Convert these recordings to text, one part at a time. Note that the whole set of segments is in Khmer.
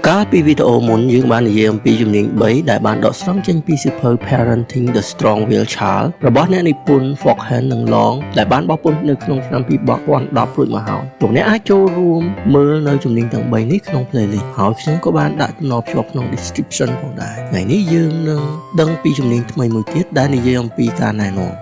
កាលពីវីដេអូមុនយើងបាននិយាយអំពីជំនាញ3ដែលបានដកស្រង់ចេញពីសៀវភៅ Parenting the Strong Willed Child របស់អ្នកនិពន្ធ Forehand និង Long ដែលបានបោះពុម្ពនៅក្នុងឆ្នាំ2010រួចមកហើយលោកអ្នកអាចចូលរួមមើលនៅជំនាញទាំង3នេះក្នុង playlist ហើយខ្ញុំក៏បានដាក់ចំណងភ្ជាប់ក្នុង description ផងដែរថ្ងៃនេះយើងនឹងដឹងពីជំនាញថ្មីមួយទៀតដែលនិយាយអំពីការណែនាំ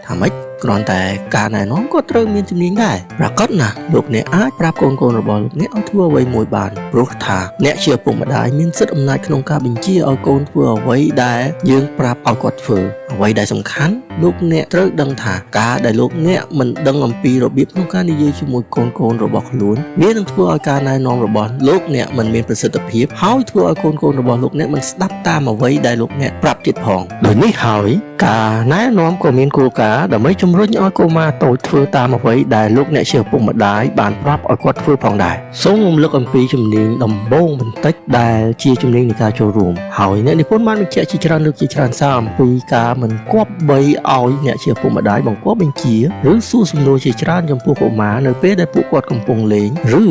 ថាម៉េចគ្រាន់តែការណែនាំក៏ត្រូវមានជំនាញដែរប្រាកដណាស់លោកអ្នកអាចប្រាប់កូនៗរបស់លោកអ្នកឲ្យធ្វើអ្វីមួយបានព្រោះថាអ្នកជាឪពុកម្ដាយមានសិទ្ធិអំណាចក្នុងការបញ្ជាឲ្យកូនធ្វើអ្វីដែលយើងប្រាប់ឲ្យគាត់ធ្វើអ្វីដែលសំខាន់លោកអ្នកត្រូវដឹងថាការដែលលោកអ្នកមិនដឹងអំពីរបៀបក្នុងការនិយាយជាមួយកូនៗរបស់ខ្លួនវានឹងធ្វើឲ្យការណែនាំរបស់លោកអ្នកមិនមានប្រសិទ្ធភាពហើយធ្វើឲ្យកូនៗរបស់លោកអ្នកមិនស្ដាប់តាមអ្វីដែលលោកអ្នកប្រាប់ទៀតផងដោយនេះហើយការណែនាំក៏មានគោលការណ៍ដើម្បីជំរុញឲ្យកុមារតូចធ្វើតាមអ្វីដែលលោកអ្នកជាឪពុកម្ដាយបានប្រាប់ឲ្យគាត់ធ្វើផងដែរសូមរំលឹកអំពីជំនាញដំបូងបន្តិចដែលជាជំនាញនៃការចូលរួមហើយអ្នកនិពន្ធបានបញ្ជាក់ជាច្រើនលើកជាច្រើនសារអំពីការមិនគប្បីឲ្យអ្នកជាឪពុកម្ដាយបង្គាប់បញ្ជាឬសួរសំណួរជាច្រើនចំពោះកុមារនៅពេលដែលពួកគាត់កំពុងលេងឬ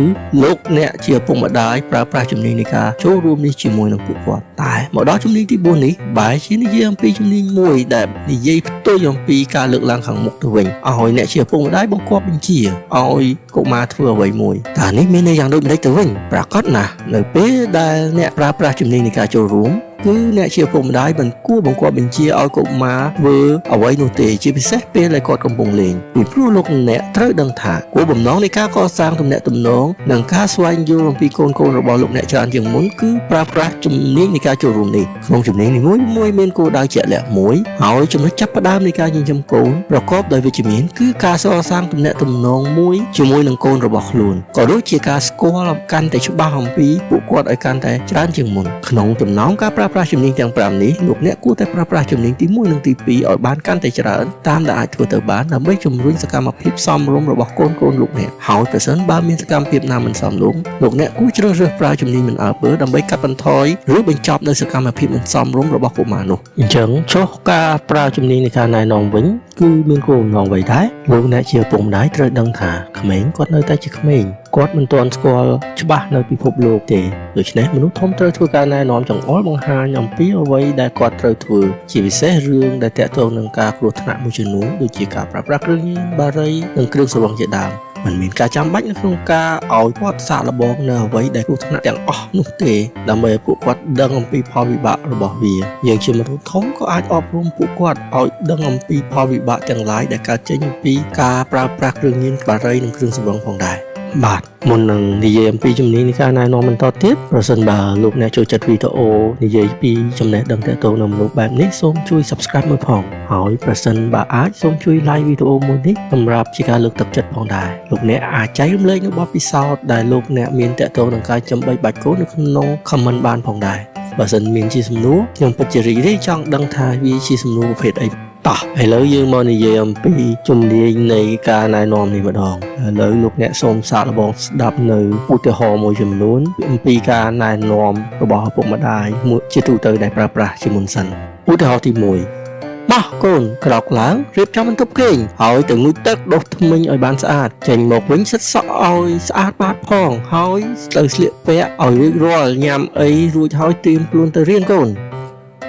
លោកអ្នកជាឪពុកម្ដាយប្រើប្រាស់ជំនាញនៃការចូលរួមនេះជាមួយនឹងពួកគាត់តែមកដល់ជំនាញទី4នេះបែរជានិយាយអំពីជំនាញមួយដែលនិយាយផ្ទុយអំពីការលើកឡើងខាងមុខទៅវិញឲ្យអ្នកជាឪពុកម្ដាយបង្គាប់បញ្ជាឲ្យកុមារធ្វើអ្វីមួយតើនេះមានន័យយ៉ាងដូចម្តេចទៅវិញប្រាកដណាស់នៅពេលដែលអ្នកប្រើប្រាស់ជំនាញនៃការចូលរួមគឺអ្នកជាឪពុកម្ដាយមិនគួរបង្គាប់បញ្ជាឲ្យកុមារធ្វើអ្វីនោះទេជាពិសេសពេលដែលគាត់កំពុងលេងពីព្រោះលោកអ្នកត្រូវដឹងថាគោលបំណងនៃការកសាងទំនាក់ទំនងនិងការស្វែងយល់អំពីកូនៗរបស់លោកអ្នកច្រើនជាងមុនគឺប្រើប្រាស់ជំនាញនៃការចូលរួមនេះក្នុងជំនាញនីមួយៗមានគោលដៅជាក់លាក់មួយហើយចំណុចចាប់ផ្ដើមនៃការចិញ្ចឹមកូនប្រកបដោយវិជ្ជមានគឺការកសាងទំនាក់ទំនងមួយជាមួយនឹងកូនរបស់ខ្លួនក៏ដូចជាការស្គាល់កាន់តែច្បាស់អំពីពួកគាត់ឲ្យកាន់តែច្រើនជាងមុនក្នុងចំណោមការប្រើប្រាស់ជំនាញទាំង5នេះលោកអ្នកគួរតែប្រើប្រាស់ជំនាញទី1និងទី2ឲ្យបានកាន់តែច្រើនតាមដែលអាចធ្វើទៅបានដើម្បីជំរុញសកម្មភាពសមរម្យរបស់កូនៗលោកអ្នកហើយប្រសិនបើមានសកម្មភាពណាមិនសមរម្យលោកអ្នកគួរជ្រើសរើសប្រើជំនាញមិនអើពើដើម្បីកាត់បន្ថយឬបញ្ចប់នៅសកម្មភាពមិនសមរម្យរបស់កុមារនោះអញ្ចឹងចុះការប្រើជំនាញនៃការណែនាំវិញគឺមានគោលបំណងអ្វីដែរលោកអ្នកជាឪពុកម្ដាយត្រូវដឹងថាក្មេងគាត់នៅតែជាក្មេងគាត់មិនទាន់ស្គាល់ច្បាស់នៅពិភពលោកទេដូច្នេះមនុស្សធំត្រូវធ្វើការណែនាំចង្អុលបង្ហាញអំពីអ្វីដែលគាត់ត្រូវធ្វើជាពិសេសរឿងដែលទាក់ទងនឹងការគ្រោះថ្នាក់មួយចំនួនដូចជាការប្រើប្រាស់គ្រឿងញៀនបារីនិងគ្រឿងស្រវឹងជាដើមមិនមានការចាំបាច់នៅក្នុងការឲ្យគាត់សាកល្បងនៅអ្វីដែលគ្រោះថ្នាក់ទាំងអស់នោះទេដើម្បីឲ្យពួកគាត់ដឹងអំពីផលវិបាករបស់វាយើងជាមនុស្សធំក៏អាចអប់រំពួកគាត់ឲ្យដឹងអំពីផលវិបាកទាំងឡាយដែលកើតចេញអំពីការប្រើប្រាស់គ្រឿងញៀនបារីនិងគ្រឿងស្រវឹងផងដែរបាទមុននឹងនិយាយអំពីជំនាញនៃការណែនាំបន្តទៀតប្រសិនបើលោកអ្នកចូលចិត្តវីដេអូនិយាយពីចំណេះដឹងទាក់ទងនឹងមនុស្សបែបនេះសូមជួយ Subscribe មួយផងហើយប្រសិនបើអាចសូមជួយ Like វីដេអូមួយនេះសម្រាប់ជាការលើកទឹកចិត្តផងដែរលោកអ្នកអាចចែករំលែកនូវបទពិសោធន៍ដែលលោកអ្នកមានទាក់ទងនឹងការចំបីបាច់កូននៅក្នុង comment បានផងដែរបើសិនមានជាសំណួរខ្ញុំពិតជារីករាយចង់ដឹងថាវាជាសំណួរប្រភេទអីតោះឥឡូវយើងមកនិយាយអំពីជំនាញនៃការណែនាំនេះម្ដងឥឡូវលោកអ្នកសូមសាកល្បងស្ដាប់នៅឧទាហរណ៍មួយចំនួនអំពីការណែនាំរបស់ឪពុកម្ដាយមួយជាទូទៅដែលប្រើប្រាស់ជាមុនសិនឧទាហរណ៍ទី1មកកូនក្រោកឡើងរៀបចំបន្ទប់គេងហើយទៅងូតទឹកដុសធ្មេញឲ្យបានស្អាតចេញមកវិញសិតសក់ឲ្យស្អាតបាតផងហើយទៅស្លៀកពាក់ឲ្យរួចរាល់ញ៉ាំអីរួចហើយត្រៀមខ្លួនទៅរៀនកូន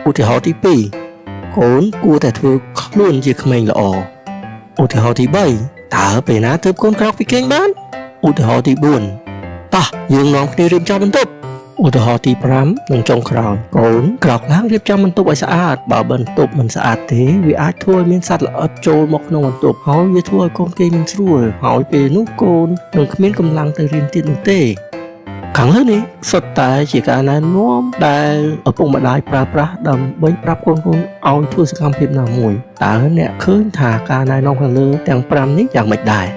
ឧទាហរណ៍ទី2កូនគួរតែធ្វើខ្លួនជាក្មេងល្អឧទាហរណ៍ទី3តើពេលណាទើបកូនក្រោកពីគេងបានឧទាហរណ៍ទី4តោះយើងនាំគ្នារៀបចំបន្ទប់ឧទាហរណ៍ទី5និងចុងក្រោយកូនក្រោកឡើងរៀបចំបន្ទប់ឲ្យស្អាតបើបន្ទប់មិនស្អាតទេវាអាចធ្វើឲ្យមានសត្វល្អិតចូលមកក្នុងបន្ទប់ហើយវាធ្វើឲ្យកូនគេងមិនស្រួលហើយពេលនោះកូននឹងគ្មានកម្លាំងទៅរៀនទៀតនោះទេខាងលើនេះសុទ្ធតែជាការណែនាំដែលឪពុកម្ដាយប្រើប្រាស់ដើម្បីប្រាប់កូនៗឲ្យធ្វើសកម្មភាពណាមួយតើអ្នកឃើញថាការណែនាំខាងលើទាំង5នេះយ៉ាងម៉េចដែរ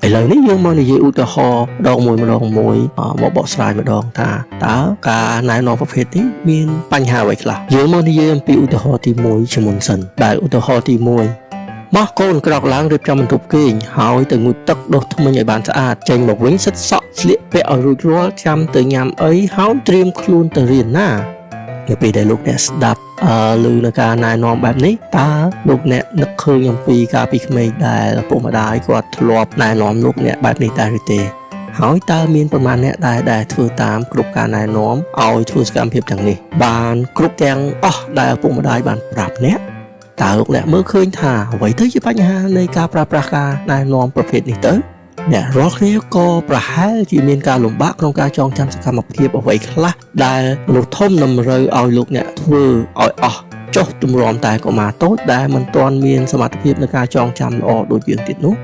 ឥឡូវនេះយើងមកនិយាយឧទាហរណ៍ម្ដងមួយម្ដងមួយមកបកស្រាយម្ដងថាតើការណែនាំប្រភេទនេះមានបញ្ហាអ្វីខ្លះយើងមកនិយាយអំពីឧទាហរណ៍ទី1ជាមុនសិនដែលឧទាហរណ៍ទី1មកកូនក្រោកឡើងរៀបចំបន្ទប់គេងហើយទៅងូតទឹកដុសធ្មេញឲ្យបានស្អាតចេញមកវិញសិតសក់ស្លៀកពាក់ឲ្យរួចរាល់ចាំទៅញ៉ាំអីហើយត្រៀមខ្លួនទៅរៀនណានៅពេលដែលលោកអ្នកស្ដាប់អឺឮនៅការណែនាំបែបនេះតើលោកអ្នកនឹកឃើញអំពីការពីក្មេងដែលឪពុកម្ដាយគាត់ធ្លាប់ណែនាំលោកអ្នកបែបនេះដែរឬទេ ហើយតើមានប្រមាណអ្នកដែរដែលធ្វើតាមគ្រប់ការណែនាំឲ្យធ្វើសកម្មភាពទាំងនេះបានគ្រប់ទាំងអស់ដែលឪពុកម្ដាយបានប្រាប់អ្នកតើលោកអ្នកមើលឃើញថាអ្វីទៅជាបញ្ហានៃការប្រើប្រាស់ការណែនាំប្រភេទនេះទៅអ្នករាល់គ្នាក៏ប្រហែលជាមានការលំបាកក្នុងការចងចាំសកម្មភាពអ្វីខ្លះដែលមនុស្សធំតម្រូវឲ្យលោកអ្នកធ្វើឲ្យអស់ចុះទម្រាំតែកុមារតូចដែលមិនទាន់មានសមត្ថភាពในការចងចាំល្អដូចយើងទៀតនោះ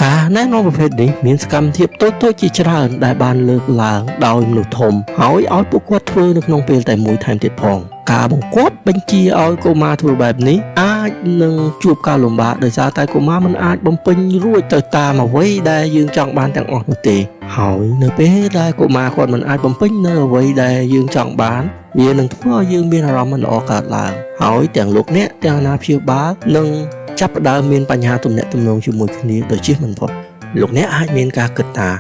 ការណែនាំប្រភេទនេះមានសកម្មភាពតូចៗជាច្រើនដែលបានលើកឡើងដោយមនុស្សធំហើយឲ្យពួកគាត់ធ្វើនៅក្នុងពេលតែមួយថែមទៀតផងការបង្គាប់បញ្ជាឲ្យកុមារធ្វើបែបនេះអាចនឹងជួបការលំបាកដោយសារតែកុមារមិនអាចបំពេញរួចទៅតាមអ្វីដែលយើងចង់បានទាំងអស់នោះទេហើយនៅពេលដែលកុមារគាត់មិនអាចបំពេញនៅអ្វីដែលយើងចង់បានវានឹងធ្វើឲ្យយើងមានអារម្មណ៍មិនល្អកើតឡើងហើយទាំងលោកអ្នកទាំងអាណាព្យាបាលនឹងចាប់ផ្ដើមមានបញ្ហាទំនាក់ទំនងជាមួយគ្នាដោយជៀសមិនផុតលោកអ្នកអាចមានការគិតថា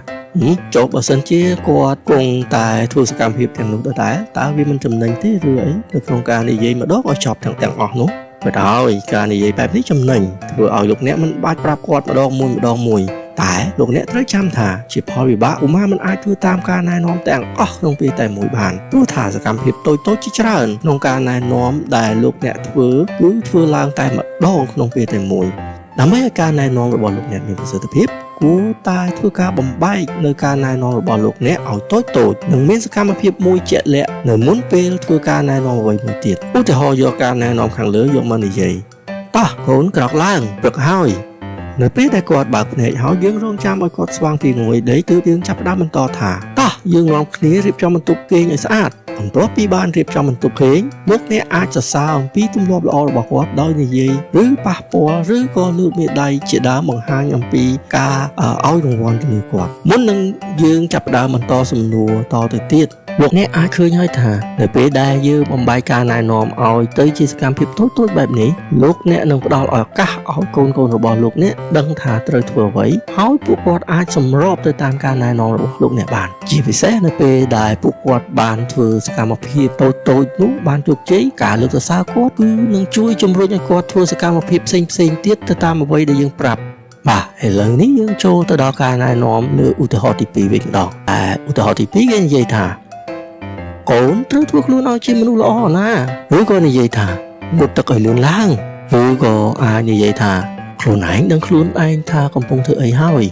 ចុះបើសិនជាគាត់គង់តែធ្វើសកម្មភាពទាំងនោះដដែលតើវាមិនចំណេញទេឬអីនៅក្នុងការនិយាយម្ដងឲ្យចប់ទាំងអស់នោះបើដោយការនិយាយបែបនេះចំណេញធ្វើឲ្យលោកអ្នកមិនបាច់ប្រាប់គាត់ម្ដងមួយម្ដងមួយតែលោកអ្នកត្រូវចាំថាជាផលវិបាកឧមាមិនអាចធ្វើតាមការណែនាំទាំងអស់ក្នុងពេលតែមួយបានព្រោះថាសកម្មភាពតូចៗជាច្រើនក្នុងការណែនាំដែលលោកអ្នកធ្វើគឺធ្វើឡើងតែម្ដងក្នុងពេលតែមួយដើម្បីឲ្យការណែនាំរបស់លោកអ្នកមានប្រសិទ្ធភាពគួរតែធ្វើការបំបែកនៅការណែនាំរបស់លោកអ្នកឲ្យតូចៗនិងមានសកម្មភាពមួយជាក់លាក់នៅមុនពេលធ្វើការណែនាំអ្វីមួយទៀតឧទាហរណ៍យកការណែនាំខាងលើយកមកនិយាយតោះកូនក្រោកឡើងព្រឹកហើយនៅពេលដែលគាត់បើកភ្នែកហើយយើងរងចាំឲ្យគាត់ស្វាងពីងងុយដីទើបយើងចាប់ផ្ដើមបន្តថាតោះយើងនាំគ្នារៀបចំបន្ទប់គេងឲ្យស្អាតបន្ទាប់ពីបានរៀបចំបន្ទប់គេងលោកអ្នកអាចសរសើរអំពីទម្លាប់ល្អរបស់គាត់ដោយនិយាយឬប៉ះពាល់ឬក៏លើកមេដៃជាដើមបង្ហាញអំពីការឲ្យរង្វាន់ទៅលើគាត់មុននឹងយើងចាប់ផ្ដើមបន្តសំណួរតទៅទៀតលោកអ្នកអាចឃើញហើយថានៅពេលដែលយើងបំបែកការណែនាំឲ្យទៅជាសកម្មភាពតូចៗបែបនេះលោកអ្នកនឹងផ្ដល់ឱកាសឲ្យកូនៗរបស់លោកអ្នកដឹងថាត្រូវធ្វើអ្វីហើយពួកគាត់អាចសម្របទៅតាមការណែនាំរបស់លោកអ្នកបានជាពិសេសនៅពេលដែលពួកគាត់បានធ្វើសកម្មភាពតូចៗនោះបានជោគជ័យការលើកសរសើរគាត់គឺនឹងជួយជំរុញឲ្យគាត់ធ្វើសកម្មភាពផ្សេងៗទៀតទៅតាមអ្វីដែលយើងប្រាប់បាទឥឡូវនេះយើងចូលទៅដល់ការណែនាំលើឧទាហរណ៍ទី2វិញម្ដងតែឧទាហរណ៍ទី2គេនិយាយថាកូនត្រូវធ្វើខ្លួនឲ្យជាមនុស្សល្អណាឬក៏និយាយថាងូតទឹកឲ្យលឿនឡើងឬក៏អាចនិយាយថាខ្លួនឯងដឹងខ្លួនឯងថាកំពុងធ្វើអីហើយ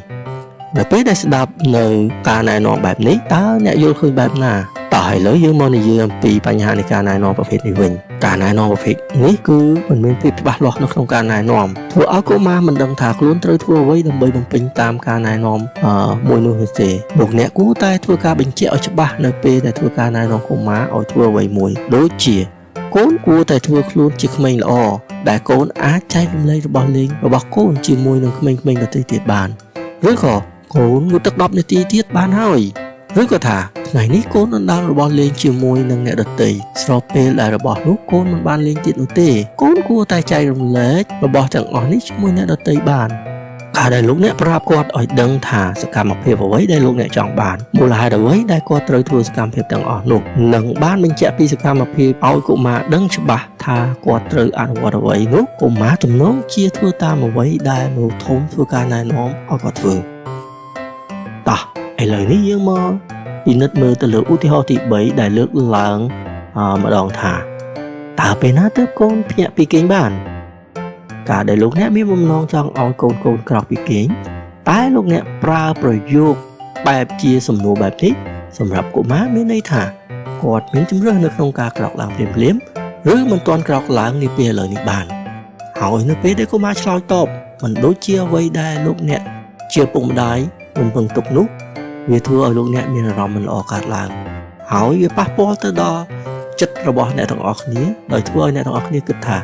នៅពេលដែលស្ដាប់នៅការណែនាំបែបនេះតើអ្នកយល់ឃើញបែបណាតោះឥឡូវយើងមកនិយាយអំពីបញ្ហានៃការណែនាំប្រភេទនេះវិញការណែនាំប្រភេទនេះគឺមិនមានភាពច្បាស់លាស់នៅក្នុងការណែនាំធ្វើឲ្យកុមារមិនដឹងថាខ្លួនត្រូវធ្វើអ្វីដើម្បីបំពេញតាមការណែនាំមួយនោះទេលោកអ្នកគួរតែធ្វើការបញ្ជាក់ឲ្យច្បាស់នៅពេលដែលធ្វើការណែនាំកុមារឲ្យធ្វើអ្វីមួយដូចជាកូនគួរតែធ្វើខ្លួនជាក្មេងល្អដែលកូនអាចចែករំលែករបស់លេងរបស់កូនជាមួយនឹងក្មេងៗដទៃទៀតបានឬក៏កូនងូតទឹក10នាទីទៀតបានហើយឬក៏ថាថ្ងៃនេះកូនដណ្ដើមរបស់លេងជាមួយនឹងអ្នកដទៃស្របពេលដែលរបស់នោះកូនមិនបានលេងទៀតនោះទេកូនគួរតែចែករំលែករបស់ទាំងអស់នេះជាមួយអ្នកដទៃបានការដែលលោកអ្នកប្រាប់គាត់ឲ្យដឹងថាសកម្មភាពអ្វីដែលលោកអ្នកចង់បានមូលហេតុអ្វីដែលគាត់ត្រូវធ្វើសកម្មភាពទាំងអស់នោះនិងបានបញ្ជាក់ពីសកម្មភាពឲ្យកុមារដឹងច្បាស់ថាគាត់ត្រូវអនុវត្តអ្វីនោះកុមារទំនងជាធ្វើតាមអ្វីដែលមនុស្សធំធ្វើការណែនាំឲ្យគាត់ធ្វើតោះឥឡូវនេះយើងមកពិនិត្យមើលទៅលើឧទាហរណ៍ទី3ដែលលើកឡើងម្ដងថាតើពេលណាទើបកូនភ្ញាក់ពីគេងបានការដែលលោកអ្នកមានបំណងចង់ឲ្យកូនក្រោកពីគេងតែលោកអ្នកប្រើប្រយោគបែបជាសំណួរបែបនេះសម្រាប់កុមារមានន័យថាគាត់មានជម្រើសនៅក្នុងការក្រោកឡើងភ្លាមៗឬមិនទាន់ក្រោកឡើងនាពេលឥឡូវនេះបានហើយនៅពេលដែលកុមារឆ្លើយតបមិនដូចជាអ្វីដែលលោកអ្នកជាពុកម្ដាយរំពឹងទុកនោះវាធ្វើឲ្យលោកអ្នកមានអារម្មណ៍មិនល្អកើតឡើងហើយវាប៉ះពាល់ទៅដល់ចិត្តរបស់អ្នកទាំងអស់គ្នាដោយធ្វើឲ្យអ្នកទាំងអស់គ្នាគិតថា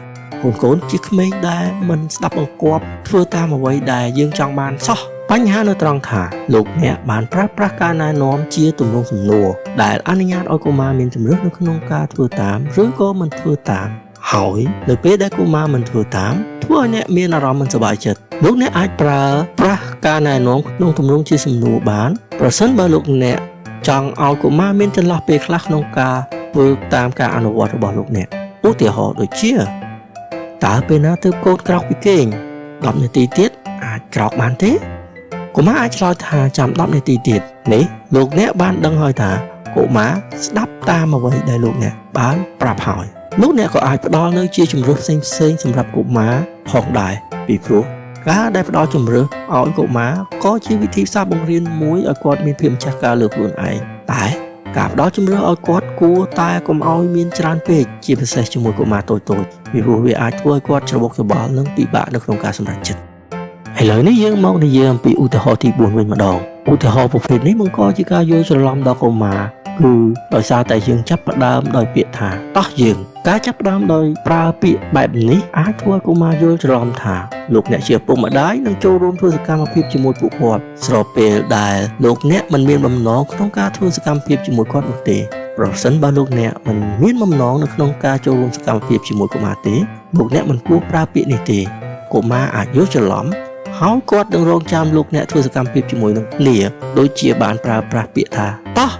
កូនជាក្មេងដែលមិនស្ដាប់បង្គាប់ធ្វើតាមអ្វីដែលយើងចង់បានសោះបញ្ហានៅត្រង់ថាលោកអ្នកបានប្រើប្រាស់ការណែនាំជាទម្រង់សំណួរដែលអនុញ្ញាតឲ្យកុមារមានជម្រើសនៅក្នុងការធ្វើតាមឬក៏មិនធ្វើតាមហើយនៅពេលដែលកុមារមិនធ្វើតាមធ្វើឲ្យអ្នកមានអារម្មណ៍មិនសប្បាយចិត្តលោកអ្នកអាចប្រើប្រាស់ការណែនាំក្នុងទម្រង់ជាសំណួរបានប្រសិនបើលោកអ្នកចង់ឲ្យកុមារមានចន្លោះពេលខ្លះក្នុងការធ្វើតាមការអនុវត្តរបស់លោកអ្នកឧទាហរណ៍ដូចជាតើពេលណាទើបកូនក្រោកពីគេង10នាទីទៀតអាចក្រោកបានទេ កុមារអាចឆ្លើយថាចាំ10នាទីទៀតនេះលោកអ្នកបានដឹងហើយថាកុមារស្ដាប់តាមអ្វីដែលលោកអ្នកបានប្រាប់ហើយលោកអ្នកក៏អាចផ្ដល់នៅជាជម្រើសផ្សេងៗសម្រាប់កុមារផងដែរពីព្រោះការដែលផ្ដល់ជម្រើសឲ្យកុមារក៏ជាវិធីសាស្ត្របង្រៀនមួយឲ្យគាត់មានភាពម្ចាស់ការលើខ្លួនឯងតែការផ្ដល់ជម្រើសឲ្យគាត់គួរតែកុំឲ្យមានច្រើនពេកជាពិសេសជាមួយកុមារតូចៗពីព្រោះវាអាចធ្វើឲ្យគាត់ច្របូកច្របល់និងពិបាកនៅក្នុងការសម្រេចចិត្តឥឡូវនេះយើងមកនិយាយអំពីឧទាហរណ៍ទី4វិញម្ដងឧទាហរណ៍ប្រភេទនេះបង្កជាការយល់ច្រឡំដល់កុមារគឺដោយសារតែយើងចាប់ផ្ដើមដោយពាក្យថាតោះយើងការចាប់ផ្ដើមដោយប្រើពាក្យបែបនេះអាចធ្វើឲ្យកុមារយល់ច្រឡំថាលោកអ្នកជាឪពុកម្ដាយនឹងចូលរួមធ្វើសកម្មភាពជាមួយពួកគាត់ស្របពេលដែលលោកអ្នកមិនមានបំណងក្នុងការធ្វើសកម្មភាពជាមួយគាត់នោះទេប្រសិនបើលោកអ្នកមិនមានបំណងនៅក្នុងការចូលរួមសកម្មភាពជាមួយកុមារទេលោកអ្នកមិនគួរប្រើពាក្យនេះទេកុមារអាចយល់ច្រឡំហើយគាត់នឹងរងចាំលោកអ្នកធ្វើសកម្មភាពជាមួយនឹងគ្នាដូចជាបានប្រើប្រាស់ពាក្យថាតោះ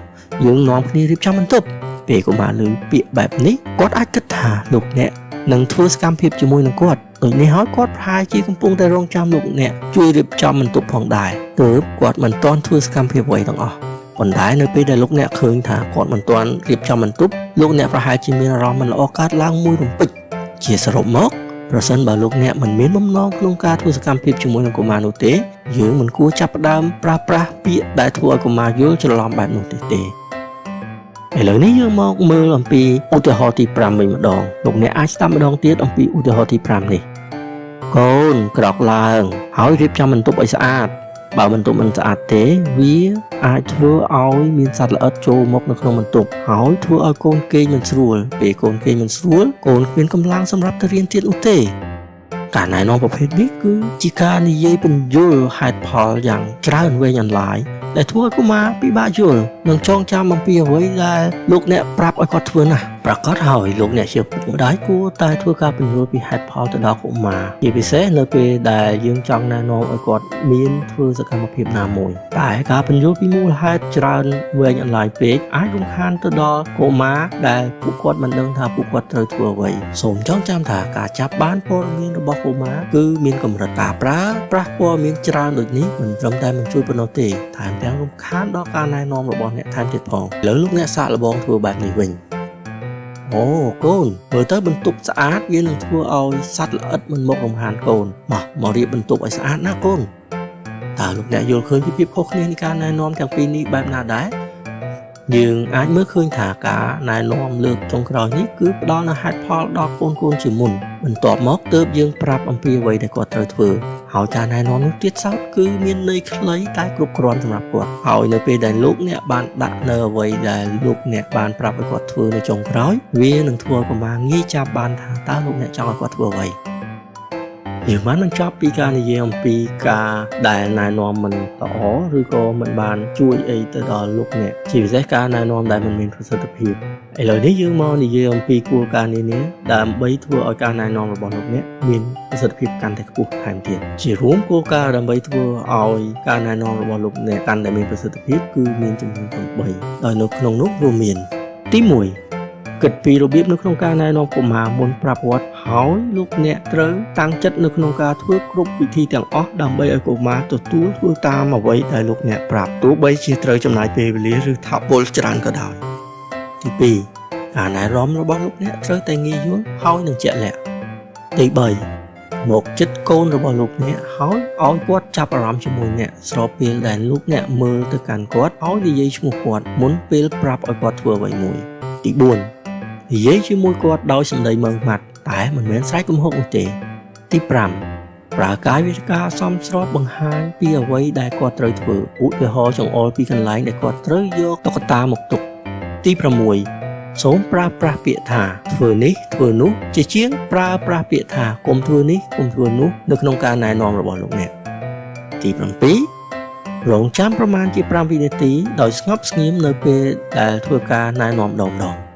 យើងនាំគ្នារៀបចំបន្ទប់ពេលកុមារឮពាក្យបែបនេះគាត់អាចគិតថាលោកអ្នកនឹងធ្វើសកម្មភាពជាមួយនឹងគាត់ដូចនេះហើយគាត់ប្រហែលជាកំពុងតែរងចាំលោកអ្នកជួយរៀបចំបន្ទប់ផងដែរទើបគាត់មិនទាន់ធ្វើសកម្មភាពអ្វីទាំងអស់ប៉ុន្តែនៅពេលដែលលោកអ្នកឃើញថាគាត់មិនទាន់រៀបចំបន្ទប់លោកអ្នកប្រហែលជាមានអារម្មណ៍មិនល្អកើតឡើងមួយរំពេចជាសរុបមកប្រសិនបើលោកអ្នកមិនមានបំណងក្នុងការធ្វើសកម្មភាពជាមួយនឹងកុមារនោះទេយើងមិនគួរចាប់ផ្ដើមប្រើប្រាស់ពាក្យដែលធ្វើឲ្យកុមារយល់ច្រឡំបែបនោះទេឥឡូវនេះយើងមកមើលអំពីឧទាហរណ៍ទី5វិញម្ដងលោកអ្នកអាចស្ដាប់ម្ដងទៀតអំពីឧទាហរណ៍ទី5នេះកូនក្រោកឡើងហើយរៀបចំបន្ទប់ឲ្យស្អាតបើបន្ទប់មិនស្អាតទេវាអាចធ្វើឲ្យមានសត្វល្អិតចូលមកនៅក្នុងបន្ទប់ហើយធ្វើឲ្យកូនគេងមិនស្រួលពេលកូនគេងមិនស្រួលកូនគ្មានកម្លាំងសម្រាប់ទៅរៀនទៀតនោះទេការណែនាំប្រភេទនេះគឺជាការនិយាយពន្យល់ហេតុផលយ៉ាងច្រើនវែងអន្លាយដែលធ្វើឲ្យកុមារពិបាកយល់និងចងចាំអំពីអ្វីដែលលោកអ្នកប្រាប់ឲ្យគាត់ធ្វើណាស់ប្រាកដហើយលោកអ្នកជាឪពុកម្ដាយគួរតែធ្វើការពន្យល់ពីហេតុផលទៅដល់កុមារជាពិសេសនៅពេលដែលយើងចង់ណែនាំឲ្យគាត់មានធ្វើសកម្មភាពណាមួយតែការពន្យល់ពីមូលហេតុច្រើនវែងអន្លាយពេកអាចរំខានទៅដល់កុមារដែលពួកគាត់មិនដឹងថាពួកគាត់ត្រូវធ្វើអ្វីសូមចងចាំថាការចាប់បានព័ត៌មានរបស់កុមារគឺមានកម្រិតការប្រើប្រាស់ព័ត៌មានច្រើនដូចនេះមិនត្រឹមតែមិនជួយប៉ុណ្ណោះទេថែមទាំងរំខានដល់ការណែនាំរបស់អ្នកថែមទៀតផងឥឡូវលោកអ្នកសាកល្បងធ្វើបែបនេះវិញអូកូនមើលទៅបន្ទប់ស្អាតវានឹងធ្វើឲ្យសត្វល្អិតមិនមករំខានកូនមករៀបបន្ទប់ឲ្យស្អាតណាកូនតើលោកអ្នកយល់ឃើញពីភាពខុសគ្នានៃការណែនាំទាំងពីរនេះបែបណាដែរយើងអាចមើលឃើញថាការណែនាំលើកចុងក្រោយនេះគឺផ្ដល់នូវហេតុផលដល់កូនៗជាមុនបន្ទាប់មកទើបយើងប្រាប់អំពីអ្វីដែលគាត់ត្រូវធ្វើហើយការណែនាំនោះទៀតសោតគឺមានន័យខ្លីតែគ្រប់គ្រាន់សម្រាប់គាត់ហើយនៅពេលដែលលោកអ្នកបានដាក់នៅអ្វីដែលលោកអ្នកបានប្រាប់ឲ្យគាត់ធ្វើនៅចុងក្រោយវានឹងធ្វើឲ្យកុមារងាយចាប់បានថាតើលោកអ្នកចង់ឲ្យគាត់ធ្វើអ្វីយើងបានបញ្ចប់ពីការនិយាយអំពីការដែលណែនាំមិនល្អឬក៏មិនបានជួយអីទៅដល់លោកអ្នកជាពិសេសការណែនាំដែលមិនមានប្រសិទ្ធភាពឥឡូវនេះយើងមកនិយាយអំពីគោលការណ៍នានាដើម្បីធ្វើឲ្យការណែនាំរបស់លោកអ្នកមានប្រសិទ្ធភាពកាន់តែខ្ពស់ថែមទៀតជារួមគោលការណ៍ដើម្បីធ្វើឲ្យការណែនាំរបស់លោកអ្នកកាន់តែមានប្រសិទ្ធភាពគឺមានចំនួន8ដោយនៅក្នុងនោះរួមមានទី1គិតពីរបៀបនៅក្នុងការណែនាំកុមារមុនប្រាប់គាត់ហើយលោកអ្នកត្រូវតាំងចិត្តនៅក្នុងការធ្វើគ្រប់វិធីទាំងអស់ដើម្បីឲ្យកុមារទទួលធ្វើតាមអ្វីដែលលោកអ្នកប្រាប់ទោះបីជាត្រូវចំណាយពេលវេលាឬថាមពលច្រើនក៏ដោយទី2ការណែនាំរបស់លោកអ្នកត្រូវតែងាយយល់ហើយនឹងជាក់លាក់ទី3មកចិត្តកូនរបស់លោកអ្នកហើយឲ្យគាត់ចាប់អារម្មណ៍ជាមួយអ្នកស្របពេលដែលលោកអ្នកមើលទៅកាន់គាត់ឲ្យនិយាយឈ្មោះគាត់មុនពេលប្រាប់ឲ្យគាត់ធ្វើអ្វីមួយទី4និយាយជាមួយគាត់ដោយសម្ដីម៉ឺងម៉ាត់តែមិនមែនស្រែកគំហុកនោះទេទី5ប្រើកាយវិការសមស្របបង្ហាញពីអ្វីដែលគាត់ត្រូវធ្វើឧទាហរណ៍ចង្អុលពីកន្លែងដែលគាត់ត្រូវយកតុក្កតាមកទុកទី6សូមប្រើប្រាស់ពាក្យថាធ្វើនេះធ្វើនោះជាជាងប្រើប្រាស់ពាក្យថាកុំធ្វើនេះកុំធ្វើនោះនៅក្នុងការណែនាំរបស់លោកអ្នកទី7រងចាំប្រមាណជា5វិនាទីដោយស្ងប់ស្ងៀមនៅពេលដែលធ្វើការណែនាំម្ដងៗ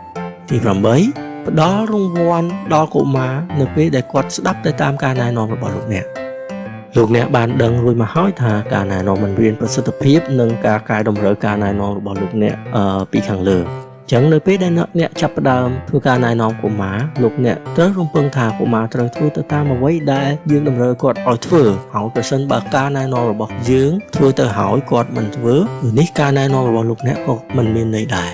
ទី8ផ្ដល់រង្វាន់ដល់កុមារនៅពេលដែលគាត់ស្ដាប់ទៅតាមការណែនាំរបស់លោកអ្នកលោកអ្នកបានដឹងរួចមកហើយថាការណែនាំមិនមានប្រសិទ្ធភាពនិងការកែតម្រូវការណែនាំរបស់លោកអ្នកពីខាងលើ ចឹងនៅពេលដែលអ្នកចាប់ផ្ដើមធ្វើការណែនាំកុមារលោកអ្នកត្រូវរំពឹងថាកុមារត្រូវធ្វើទៅតាមអ្វីដែលយើងតម្រូវគាត់ឲ្យធ្វើហើយប្រសិនបើការណែនាំរបស់យើងធ្វើទៅហើយគាត់មិនធ្វើនេះការណែនាំរបស់លោកអ្នកក៏មិនមានន័យដែរ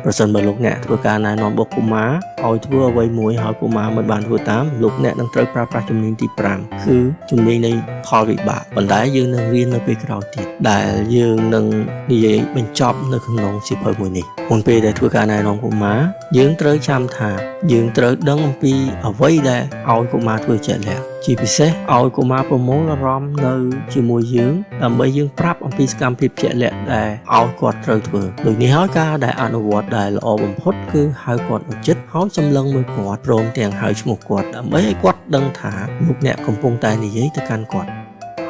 ប្រសិនបើលោកអ្នកធ្វើការណែនាំរបស់កុមារឲ្យធ្វើអ្វីមួយហើយកុមារមិនបានធ្វើតាមលោកអ្នកនឹងត្រូវប្រើប្រាស់ជំនាញទី5គឺជំនាញនៃផលវិបាកប៉ុន្តែយើងនឹងរៀននៅពេលក្រោយទៀតដែលយើងនឹងនិយាយបញ្ចប់នៅក្នុងសៀវភៅមួយនេះមុនពេលដែលធ្វើការណែនាំកុមារយើងត្រូវចាំថាយើងត្រូវដឹងអំពីអ្វីដែលឲ្យកុមារធ្វើជាក់លាក់ជាពិសេសឲ្យកុមារប្រមូលអារម្មណ៍នៅជាមួយយើងដើម្បីយើងប្រាប់អំពីសកម្មភាពជាក់លាក់ដែលឲ្យគាត់ត្រូវធ្វើដូចនេះហើយការដែលអនុវត្តដែលល្អបំផុតគឺហៅគាត់មកជិតហើយសម្លឹងមើលគាត់ព្រមទាំងហៅឈ្មោះគាត់ដើម្បីឲ្យគាត់ដឹងថាលោកអ្នកកំពុងតែនិយាយទៅកាន់គាត់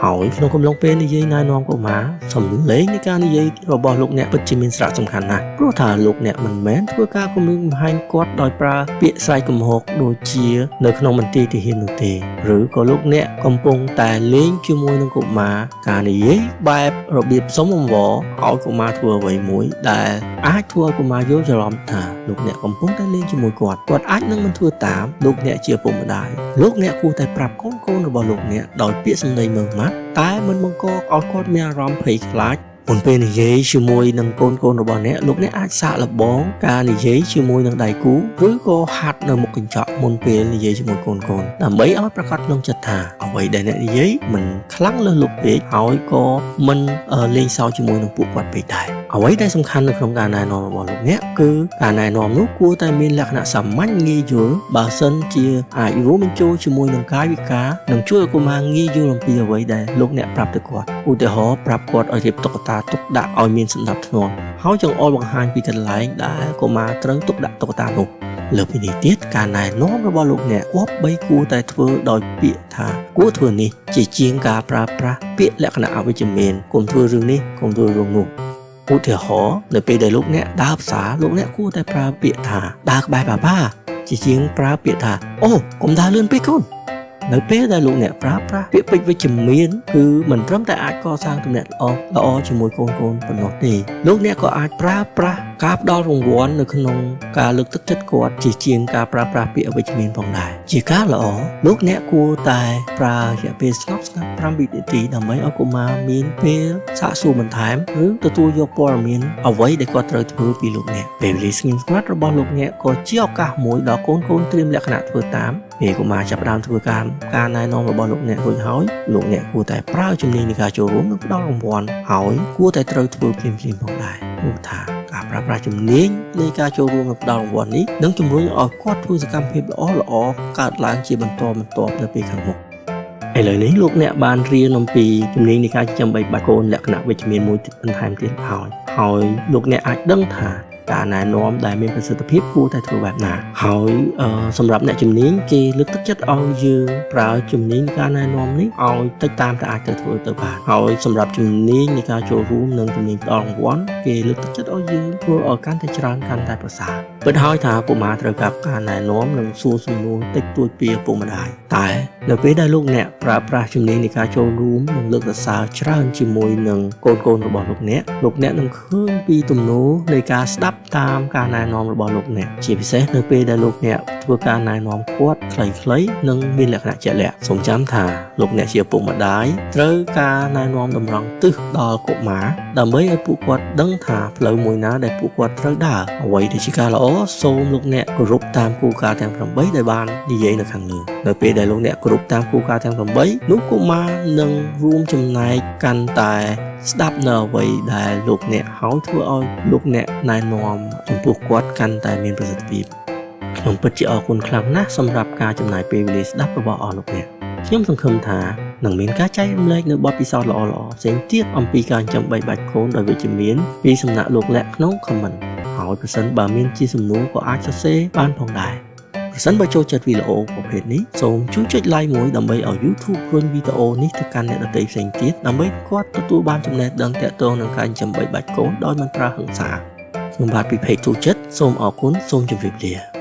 ហើយក្នុងកំឡុងពេលនិយាយណែនាំកុមារសំឡេងនៃការនិយាយរបស់លោកអ្នកពិតជាមានសារៈសំខាន់ណាស់ព្រោះថាលោកអ្នកមិនមែនធ្វើការគំរាមកំហែងគាត់ដោយប្រើពាក្យស្រែកគំហកដូចជានៅក្នុងមន្ទីរទាហាននោះទេឬក៏លោកអ្នកកំពុងតែលេងជាមួយនឹងកុមារការនិយាយបែបរបៀបសុំអង្វរឲ្យកុមារធ្វើអ្វីមួយដែលអាចធ្វើឲ្យកុមារយល់ច្រឡំថាលោកអ្នកកំពុងតែលេងជាមួយគាត់គាត់អាចនឹងមិនធ្វើតាមលោកអ្នកជាឪពុកម្ដាយលោកអ្នកគួរតែប្រាប់កូនៗរបស់លោកអ្នកដោយពាក្យសម្ដីម៉ឺងម៉ាត់តែមិនបង្កឲ្យគាត់មានអារម្មណ៍ភ័យខ្លាចមុនពេលនិយាយជាមួយនឹងកូនៗរបស់អ្នកលោកអ្នកអាចសាកល្បងការនិយាយជាមួយនឹងដៃគូឬក៏ហាត់នៅមុខកញ្ចក់មុនពេលនិយាយជាមួយកូនៗដើម្បីឲ្យប្រាកដក្នុងចិត្តថាអ្វីដែលអ្នកនិយាយមិនខ្លាំងលើសលប់ពេកហើយក៏មិនលេងសើចជាមួយនឹងពួកគាត់ពេកដែរអ្វីដែលសំខាន់នៅក្នុងការណែនាំរបស់លោកអ្នកគឺការណែនាំនោះគួរតែមានលក្ខណៈសាមញ្ញងាយយល់បើសិនជាអាចរួមបញ្ចូលជាមួយនឹងកាយវិការនិងជួយឲ្យកុមារងាយយល់អំពីអ្វីដែលលោកអ្នកប្រាប់ទៅគាត់ឧទាហរណ៍ប្រាប់គាត់ឲ្យរៀបតុក្កតាទុកដាក់ឲ្យមានសណ្ដាប់ធ្នាប់ហើយចង្អុលបង្ហាញពីកន្លែងដែលកុមារត្រូវទុកដាក់តុក្កតានោះលើពីនេះទៀតការណែនាំរបស់លោកអ្នកគប្បីគួរតែធ្វើដោយពាក្យថាគួរធ្វើនេះជាជាងការប្រើប្រាស់ពាក្យលក្ខណៈអវិជ្ជមានកុំធ្វើរឿងនេះកុំធ្វើរឿងនោះឧទាហរណ៍នៅពេលដែលលោកអ្នកដើរផ្សារលោកអ្នកគួរតែប្រើពាក្យថាដើរក្បែរប៉ាប៉ាជាជាងប្រើពាក្យថាអូកុំដើរលឿនពេកកូននៅពេលដែលលោកអ្នកប្រើប្រាស់ពាក្យពេចន៍វិជ្ជមានគឺមិនត្រឹមតែអាចកសាងទំនាក់ទំនងល្អជាមួយកូនៗប៉ុណ្ណោះទេលោកអ្នកក៏អាចប្រើប្រាស់ការផ្ដល់រង្វាន់នៅក្នុងការលើកទឹកចិត្តគាត់ជាជាងការប្រើប្រាស់ពាក្យអវិជ្ជមានផងដែរជាការល្អលោកអ្នកគួរតែប្រើរយៈពេលស្ងប់ស្ងាត់5វិនាទីដើម្បីឲ្យកុមារមានពេលសាកសួរបន្ថែមឬទទួលយកព័ត៌មានអ្វីដែលគាត់ត្រូវធ្វើពីលោកអ្នកពេលវេលាស្ងៀមស្ងាត់របស់លោកអ្នកក៏ជាឱកាសមួយដល់កូនៗត្រៀមលក្ខណៈធ្វើតាមពេលកុមារចាប់ផ្ដើមធ្វើការណែនាំរបស់លោកអ្នករួចហើយលោកអ្នកគួរតែប្រើជំនាញនៃការចូលរួមនិងផ្ដល់រង្វាន់ហើយគួរតែត្រូវធ្វើភ្លាមៗផងដែរព្រោះថាការប្រើប្រាស់ជំនាញនៃការចូលរួមនិងផ្ដល់រង្វាន់នេះនឹងជំរុញឲ្យគាត់ធ្វើសកម្មភាពល្អៗកើតឡើងជាបន្តបន្ទាប់នៅពេលខាងមុខឥឡូវនេះលោកអ្នកបានរៀនអំពីជំនាញនៃការចិញ្ចឹមបីបាច់កូនលក្ខណៈវិជ្ជមានមួយបន្ថែមទៀតហើយហើយលោកអ្នកអាចដឹងថាការណែនាំដែលមានប្រសិទ្ធភាពគួរតែធ្វើបែបណាហើយសម្រាប់អ្នកជំនាញគេលើកទឹកចិត្តឲ្យយើងប្រើជំនាញការណែនាំនេះឲ្យតិចតាមតែអាចទៅធ្វើទៅបានហើយសម្រាប់ជំនាញនៃការចូលរួមនិងជំនាញផ្ដល់រង្វាន់គេលើកទឹកចិត្តឲ្យយើងធ្វើឲ្យកាន់តែច្រើនកាន់តែប្រសើរពិតហើយថាកុមារត្រូវការការណែនាំនិងសួរសំណួរតិចតួចពីឪពុកម្ដាយតែនៅពេលដែលលោកអ្នកប្រើប្រាស់ជំនាញនៃការចូលរួមនិងលើកសរសើរច្រើនជាមួយនឹងកូនៗរបស់លោកអ្នកលោកអ្នកនឹងឃើញពីទំនោរនៃការស្ដាប់តាមការណែនាំរបស់លោកអ្នកជាពិសេសនៅពេលដែលលោកអ្នកធ្វើការណែនាំគាត់ខ្លីៗនិងមានលក្ខណៈជាក់លាក់សូមចាំថាលោកអ្នកជាឪពុកម្ដាយត្រូវការណែនាំតម្រង់ទិសដល់កុមារដើម្បីឲ្យពួកគាត់ដឹងថាផ្លូវមួយណាដែលពួកគាត់ត្រូវដើរអ្វីដែលជាការល្អសូមលោកអ្នកគោរពតាមគោលការណ៍ទាំង8ដែលបាននិយាយនៅខាងលើនៅពេលដែលលោកអ្នកគោរពតាមគោលការណ៍ទាំង8នោះកុមារនឹងរួមចំណែកកាន់តែស្ដាប់នៅអ្វីដែលលោកអ្នកហើយធ្វើឲ្យលោកអ្នកណែនាំចំពោះគាត់កាន់តែមានប្រសិទ្ធភាពខ្ញុំពិតជាអរគុណខ្លាំងណាស់សម្រាប់ការចំណាយពេលវេលាស្ដាប់របស់អស់លោកអ្នកខ្ញុំសង្ឃឹមថានឹងមានការចែករំលែកនៅបទពិសោធន៍ល្អៗផ្សេងទៀតអំពីការចិញ្ចឹមបីបាច់កូនដោយវិជ្ជមានពីសំណាក់លោកអ្នកក្នុង comment ហើយប្រសិនបើមានជាសំណួរក៏អាចសរសេរបានផងដែរប្រសិនបើចូលចិត្តវីដេអូប្រភេទនេះសូមជួយចុច like មួយដើម្បីឲ្យ YouTube រុញវីដេអូនេះទៅកាន់អ្នកដទៃផ្សេងទៀតដើម្បីគាត់ទទួលបានចំណេះដឹងទាក់ទងនឹងការចិញ្ចឹមបីបាច់កូនដោយមិនប្រើហិង្សាខ្ញុំបាទពី Page ទូចិត្តសូមអរគុណសូមជម្រាបលា